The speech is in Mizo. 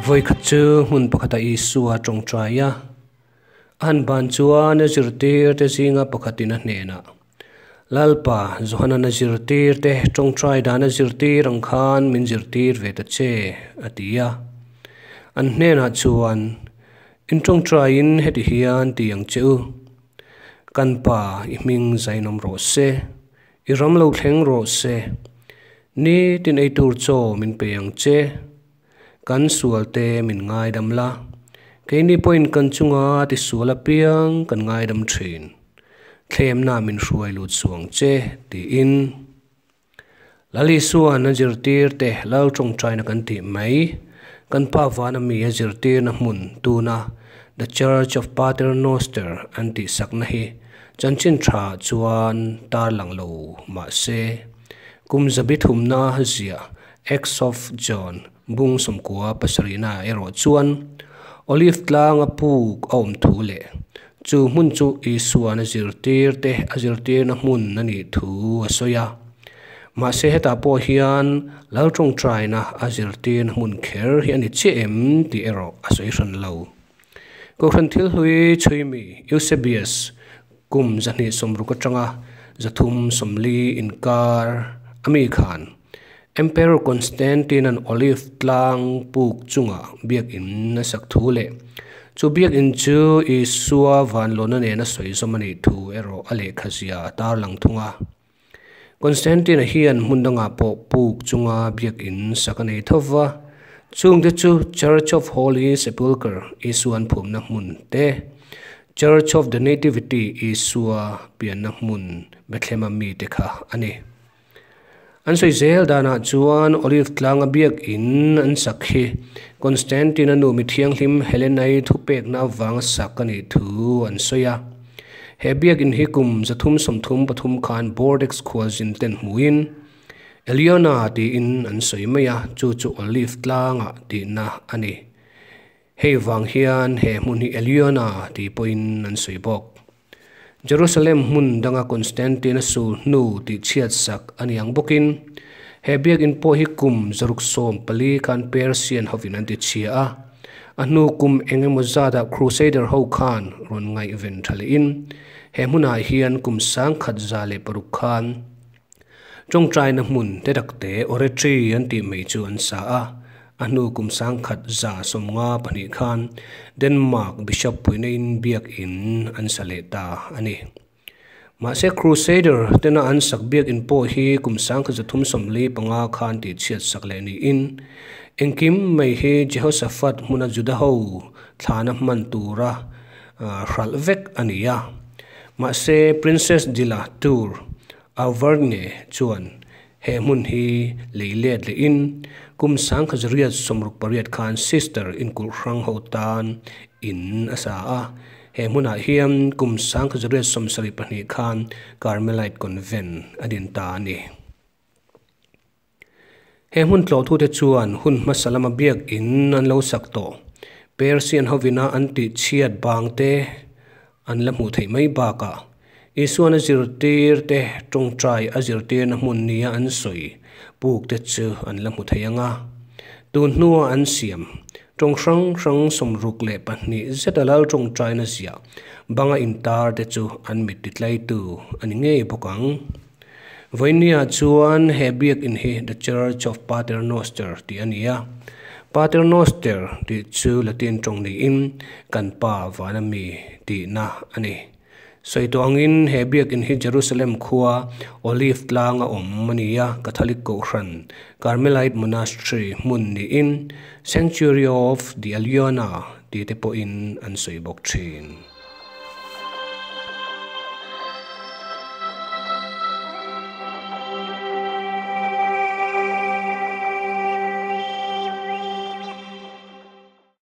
Vawikhat chu hmun pakhatah Isua a tawngtai a, a han ban chuan a zirtirte zinga pakhatin a hnenah, Lalpa, Johana'n a zirtirte tawngtai dan a zirtir ang khan min zirtir ve ta che, a ti a. An hnenah chuan, In tawngtaiin heti hian ti ang che u, Kan Pa, i hming zainawm rawh se, i ram lo thleng rawh se, nitin ei tur chaw min pe ang che, Kan sualte min ngaidam la, keini pawhin kan chunga tisual apiang kan ngaidam thin. Thlemna min hruai lut suang che, tiin Lal Isua'n a zirtirte Lal tawngtaina kan tih mai, kan Pa vana mi a zirtirna hmun tuna The Church of Pater Noster an tihsakna hi chanchin tha chuan tarlang lo mah se, kum zabi thumna ziah Acts of John bung 97 na erawh chuan Olive tlanga puk a awm thu leh chu hmun chu Isua'n a zirtirte a zirtirna hmun a nih thu a sawi a. Mahse hetah pawh hian Lal tawngtaina a zirtirna hmun kher hi a ni chiah em tih erawh a sawi hran lo. Kohhran thil hlui chhuimi Eusebius kum 260 atanga 340 inkar a mi khan Emperor Constantine-a'n Olive tlang puk chunga biakin a sak thu leh chu biakin chu Isua vanlawna nena sawi zawm a nih thu erawh a lehkha zia a tarlang thung a. Constantine-a hian hmun dangah pawh puk chunga biakin sak a nei tho va, chungte chu Church of Holy Sepulchre, Isua'n phumna hmun te, Church of the Nativity, Isua pianna hmun Bethlehem-a mite kha a ni. An sawi zel danah chuan Olive tlanga biakin an sak hi Constantine-a nu mi thianghlim Helena-i thupekna avanga sak a nih thu an sawi a. He biakin hi kum 333 khan Bordeaux khualzin ten hmuhin Eleona tiin an sawi mai a, chu chu Olive tlanga tihna a ni. Hei vang hian he hmun hi Eleona tih pawhin an sawi bawk. Jerusalem hmun danga Constantine-a sul hnu tih chhiat sak a ni ang bawkin, he biakin pawh hi kum 614 khan Persian hovin an ti chhia a, a hnu kum eng emaw zatah Crusader ho khan rawn ngaihven tha lehin, he hmunah hian kum 1106 khan tawngtaina hmun te takte oratory an tih mai chu an sa a, a hnu kum 1192 khan Denmark Bishop puina-in biakin an sa leh ta a ni. Mahse Crusader tena an sak biakin pawh hi kum 1345 khan tih chhiat sak leh niin, engkim mai hi Jehoshaphat hmuna Juda ho thlana hman tura hralh vek a ni a. Mahse Princess de la Tour Auvergne chuan he hmun hi lei let lehin kum 1868 khan Sister inkulh hrang ho tan in a sa a, he hmunah hian kum 1872 khan Carmelite Convent a din ta a ni. He hmun tlawhtute chuan hun hmasa lama biakin an lo sak tawh Persian hovina an tih chhiat bangte an la hmuh theih mai bakah Isua'n a zirtirte tawngtai a zirtirna hmun nia an sawi pukte chu an la hmu thei ang a. Tun hnua an siam tawng hrang hrang 62 zeta Lal tawngtaina ziah banga intarte chu an mit titlaitu a ni ngei bawk ang. Vawinia chuan he biakin hi The Church of Pater Noster tih a ni a. Pater Noster tih chu Latin tawng niin kan Pa vana mi tihna a ni. Sawi tawh angin he biakin hi Jerusalem khua Olive tlanga awm a ni a, Catholic Kohhran Carmelite Monastery hmun niin Sanctuary of the Eleona tih te pawhin an sawi bawk thin.